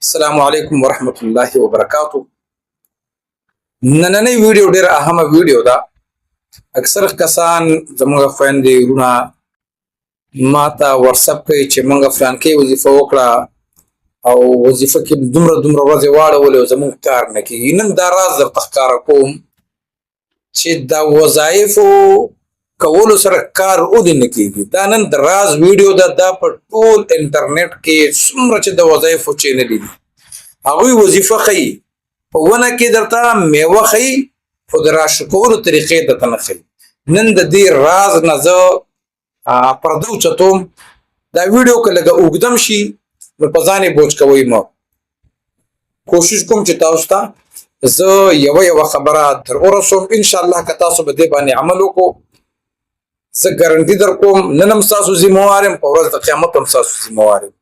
السلام علیکم ورحمت الله وبرکاتو. نننۍ ویډیو ډیره اهمه ویډیو ده. اکثر کسان زموږ خویندې وروڼه ما ته واتساپ کوي چې موږ فلانکې وظیفه وکړه او وظیفه کې دومره دومره ورځې واړولې او زموږ کار نه کېږي. نن دا راز درته ښکاره کوم چې د وظایفو کولو سره کار ولې نه کېږي. دا نن د راز ویډیو ده. دا په ټول انټرنیټ کې څومره چې د وظایفو چینل دي، هغوی وظیفه ښیي، په ونه کې درته میوه ښیي، خو د راشکولو طریقې درته نه ښیي. نن د دې راز نه زه پرده اوچتوم. دا ویډیو که لږه اوږدم شي نو په ځان یې بوج کوئ مه. کوشش کوم چې تاسو ته زه یوه یوه خبره در ورسوم. ان شاء الله که تاسو به دې باندې عمل وکړو، زه ګارنټي در کوم، نن هم ستاسو ذمهوار یم، په ورځ د قیامت هم ستاسو ذمهوار یم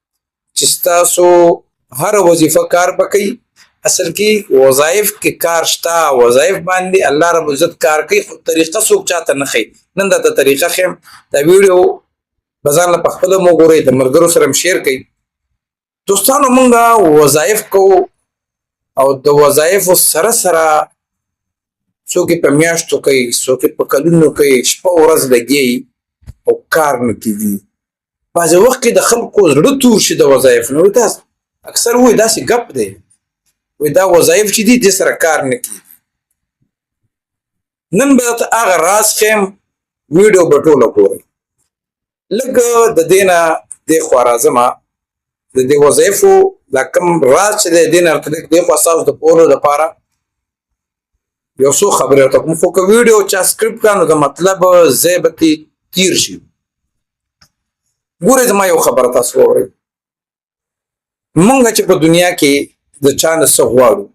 چې ستاسو هر وظیفه کار به کوي. اصل کې وظایف کې کار شته، وظایف باندې الله رب عزت کار کوي، خو طریقه څوک چاته نه ښیي. نن درته طریقه ښیم. دا ویډیو به ځان له په خپله مو ګورئ، د ملګرو سره هم شیر کړئ. دوستانو، مونږه وظایف کوو او د وظایفو سره سره څوک په میاشتو کوي، څوک په کلونو کوي، شپه ورځ لګي او کار نه کیږي. بعضې وخت کې د خلکو زړه تور شي د وظایف نو تاسو اکثر وایي داسې ګپ دی، وایي دا وظایف چې دي دې سره کار نه کیږي. نن به درته هغه راز ښیم، ویډیو به ټوله ګورئ. لږ د دې نه دې خوا راځم، د دې وظایفو دا کوم راز چې دی دې نه راته لږ دې خوا ستاسو د پوهولو لپاره یو څو خبرې ورته کوم. خو که ویډیو چا سکرپټ کړه نو د مطلب ځای به ترې تېر شي. ګورئ، زما یو خبره تاسو واورئ. مونږ چې په دنیا کې د چا نه څه غواړو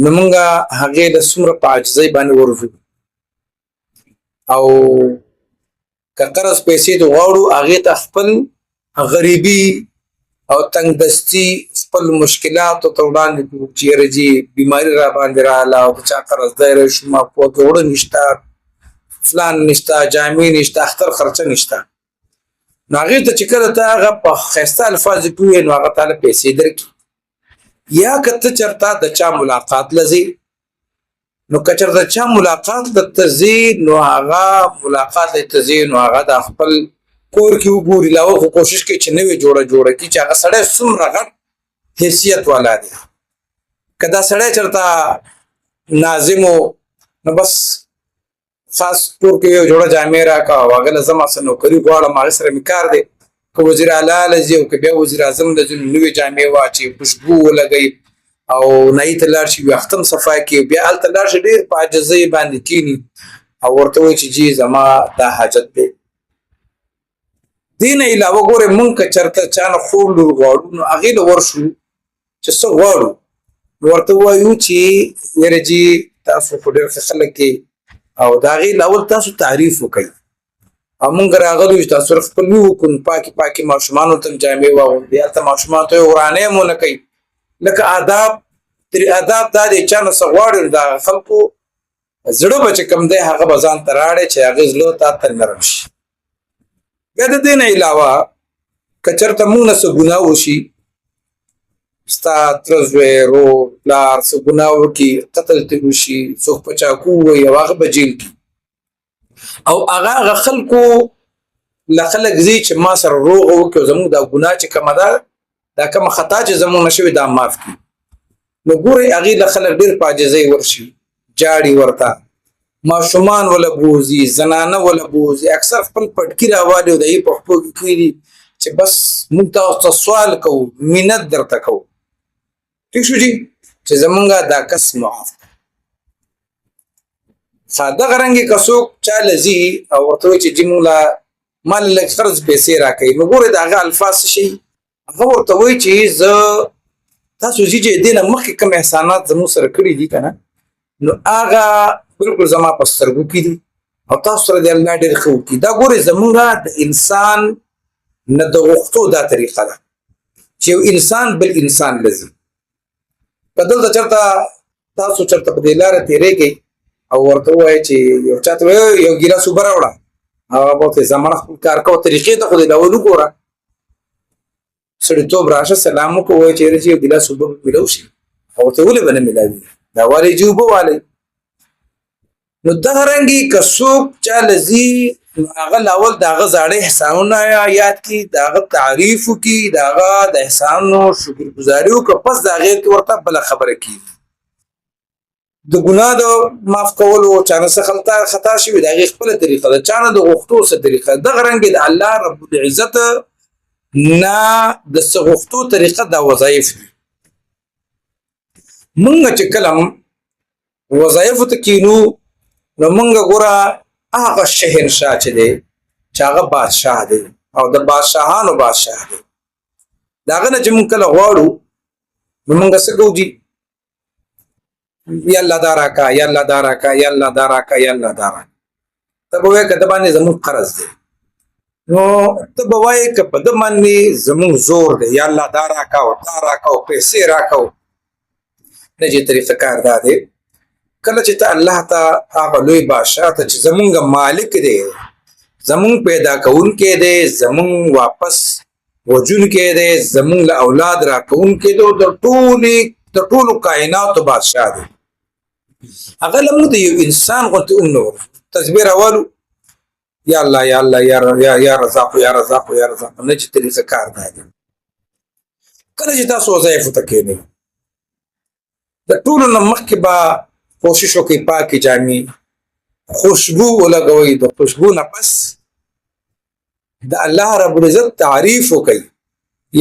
نو مونږ هغې له څومره په عاجزۍ باندې ورځو، او که قرض پیسې د غواړو هغې ته خپل غریبي او تنگ دستی، خپل مشکلاتو ته وړاندې کړو چې یاره جي بیماري را باندې راغله او د چا قرضدار شوم، په کې اوړه نشته، فلان نشته، جامې نشته، اختر خرچه نشته. نو هغې ته چې کله ته هغه په ښایسته الفاظو کې ووایې نو هغه تاله پیسې درکړي. یا که ته چېرته د چا ملاقات له ځې، نو که چېرته چا ملاقات له ته ځې نو هغه ملاقات له ته ځې نو هغه د خپل کور کې وګوري. لا خو کوشش کوي چې نوې جوړه جوړه کړي چې هغه سړی څومره غټ حیثیت والا دی. که دا سړی چېرته ناظم و نو بس خاص کور کې یو جوړه جامې راکړه او هغه له زما سره نوکري غواړم، هغه سره مې کار دی. که وزیر اعلی له ځي او که بیا وزیر اعظم له ځي نو نوې جامې واچوي، خوشبو ولګوي او نایي ته لاړ شي، ویښته هم صفا کړي، بیا هلته لاړ شي، ډېر په عاجزۍ باندې کښېني او ورته وایي چې جي زما دا حاجت دی. دې نه علاوه ګورئ، مونږ که چېرته چا نه خور لور غواړو نو هغې له ورشو چې څه غواړو نو ورته ووایو چې یاره جي تاسو خو ډېر ښه خلک یئ، او د هغې له اول تاسو تعریف وکړئ او مونږ راغلو چې تاسو سره خپلوي وکړو، نو پاکې پاکې ماشومانو ته هم جامې واغوندي، هلته ماشومانو ته یې ورانی هم ونه کوي. لکه آداب ترې آداب دا دی، چا نه څه غواړي نو د هغه خلکو زړه به چې کوم دی هغه به ځان ته راړی چې هغې زړه تا ته نرم شي. بیا د دې نه علاوه که چېرته موږ نه څه ګناه وشي، ستا تره زوی، ورور، پلار څه ګناه وکړي، قتل ترې وشي، څوک په چاقو ووهي او هغه به جیل کړي، او هغه هغه خلکو له خلک ځي چې ما سره روغه وکړي او زموږ دا ګناه چې کومه ده، دا کومه خطا چې زموږ نه شوې دا معاف کړي. نو ګورئ، هغې له خلک ډېر په عاجزۍ ورشي، جاړي ورته، ماشومان وله بوځي، زنانه وله بوځي، اکثر خپل پټکي راوالي او د هغې په خپو کې کښېني چې بس موږ تاسو ته سوال کوو، منت درته کوو، ټیک شو جي، چې زمونږ دا کس معاف کړه. ساده غرنګ که څوک چا لذي او ورته وایي چې جي موږ له مال لږ قرض پیسې راکوي، نو ګورئ د هغه الفاظ څه شي. هغه ورته وایي چې زه تاسو ځي چې دې نه مخکې کوم احسانات زموږ سره کړي دي که نه، نو هغه بالکل زما په سترګو کې دي او تاسو سره دې الله ډېر ښه وکړي. دا ګورئ زموږ د انسان نه د غوښتو دا طریقه ده چې یو انسان بل انسان لذي. که دلته چېرته تاسو چېرته په دې لاره تېرېږئ او ورته ووایئ چې یو چا ته یو ګیلاس اوبه راوړه، هغه به ورته زما خپل کار کوه، طریقې ته خو دې لا وګوره. سړیتوب راشه سلام وکړه، وایي چې یاره چې یو ګیلاس اوبه به میلاو شي، او ورته ولې به نه میلاوي، دا والې چې اوبه والې. نو دغه رنګي که څوک چا لذي هغه لاول د هغه زاړه احسانونه یاد کړي، د هغه تعریف وکړي، د هغه د احسانونو شکرګزاري وکړي، پس د هغې ورته بله خبره کېږي. د ګناه د معاف کولو چانه څه خلطا خطا شوی، د هغې خپله طریقه ده، چانه د غوښتو څه طریقه. دغه رنګ د الله رب العزت نه د څه غوښتو طریقه دا وظایف دي. مونږ چې کله وظایفو ته کینو نو مونږ ګوره هغه شهنشاه چې دی، چې هغه بادشاه دی او د بادشاهانو بادشاه دی، د هغه نه چې مونږ کله غواړو نو مونږ څه کوو جي؟ یا الله دا راکا، یا الله دا راکا، یا الله دا راکا، یا الله دا راکا. ته به وایې که ده باندې زموږ قرض دی، نو ته به وایې که په ده باندې زموږ زور دی، یا الله دا راکا او دا راکا او پیسې راکا. نه چې طریقه کار دا دی، کله چې ته الله ته هغه لوی بادشاه ته چې زمونږ مالک دی، زمونږ پیدا کوونکی دی، زمونږ واپس وجونکی دی، زمونږ له اولاد راکوونکی دی، د ټولو کائناتو بادشاه دی، هغه له موږ د یو انسان غونتې هم نه ورځو تسبیح راوالو، یا الله یا الله یا یا یا رزاق یا رزاق یا رزاق. نه چې طریقه کار دا دی، کله چې تاسو وظایفو ته کښېنئ د ټولو نه مخکې به کوشش وکړئ پاکې جامې، خوشبو ولګوئ، د خوشبو نه پس د الله رب العزت تعریف وکړئ،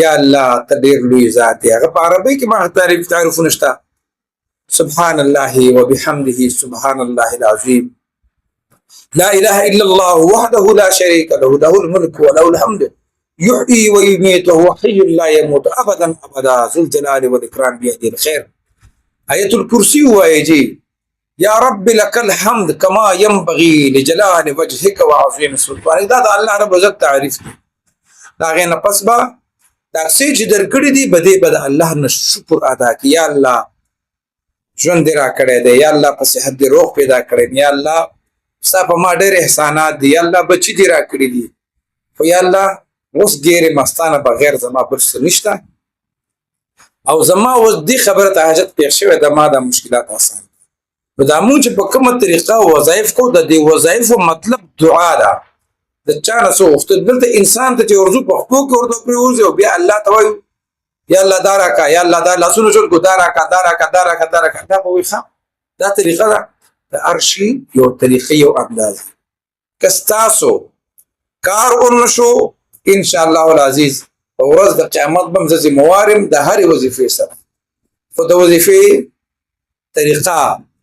یا الله ته ډېر لوی ذات دی. هغه په عربۍ کې ما تعریفونه شته، سبحان الله وبحمده سبحان الله العظیم، لا اله الا الله وحده لا شريك له، له الملك وله الحمد، يحيي ويميت وهو حي لا يموت ابدا ابدا، ذو الجلال والاكرام، بيده الخير. آیت الکرسی وایي جی، یا رب لك الحمد كما ينبغي لجلال وجهك وعظيم سلطانك. دا د الله رب عزت تعریف دی. دا غې نه پس با دا څه چې درکړي دي بده به د الله نه شکر ادا کړي، یا الله ژوند دې را کړی دی، یا الله په صحت دې روغ پیدا کړی، یا الله ستا په ما ډېر احسانات دي، یا الله بچي دې را کړي دي، خو یا الله اوس ګیرې مستانه بغیر زما بل څه نشته، او زما اوس دې خبره ته حاجت پېښ شوی ده، ما دا مشکلات آسان. نو دا مونږ چې په کومه طریقه وظایف کو، د دې وظایفو مطلب دعا ده، د چا نه څه غوښتل. دلته انسان ته چې ورځو په خپو کې ورته پرېوځي او بیا الله ته وایو یا الله دا راکا، یا الله دا لاسونه شول کو، دا راکا دا راکا دا راکا دا راکا، دا به وایي ښه دا طریقه ده. د هر شي یو طریقه یو انداز. که ستاسو کار ونه شو ان شاء الله العزیز په ورځ د قیامت به هم زه ذمهوار یم د هرې وظیفې سره، خو د وظیفې طریقه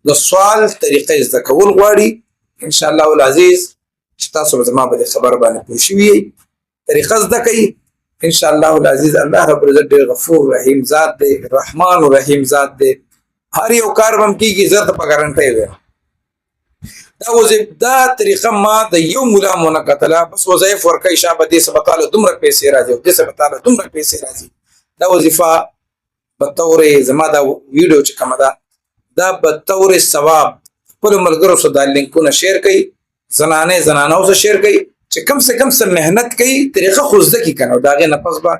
د سوال طریقه زده کول غواړي. ان شاء الله العزیز چې تاسو به زما په دې خبره باندې پوه شوي یئ، طریقه زده کړئ. ان شاء الله العزیز الله رب العزت ډېر غفور رحیم ذات دی، رحمان رحیم ذات دی، هر یو کار به هم کېږي، زه ته په ګارنټۍ وایم. دا وظیف دا طریقه ما د یو مولا مو نه کتله، بس وظایف ورکوي، شابه دې څه به تاله دومره پیسې راځي او دې څه به تاله دومره پیسې راځي. دا وظیفه به طور زما دا ویډیو چې کومه ده دا به طور ثواب خپلو ملګرو سره دا لینکونه شیر کړئ، زنانې زنانو سره شیر کړئ چې کم سے کم څه محنت کوي، طریقه خو زده کړي که نه، د هغې نه پس به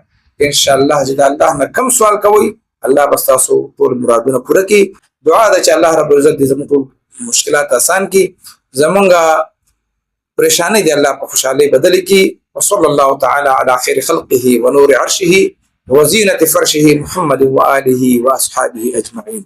انشاءالله چې د الله نه کم سوال کوئ الله به ستاسو ټول مرادونه پوره کړي. دعا ده چې الله رب العزت دې زموږ ټول مشکلات آسان کړي، زمونږ پریشانی دې الله په خوشحالۍ بدل کړي. وصلى الله تعالى على خير خلقه ونور عرشه وزينة فرشه محمد وآله وأصحابه أجمعين.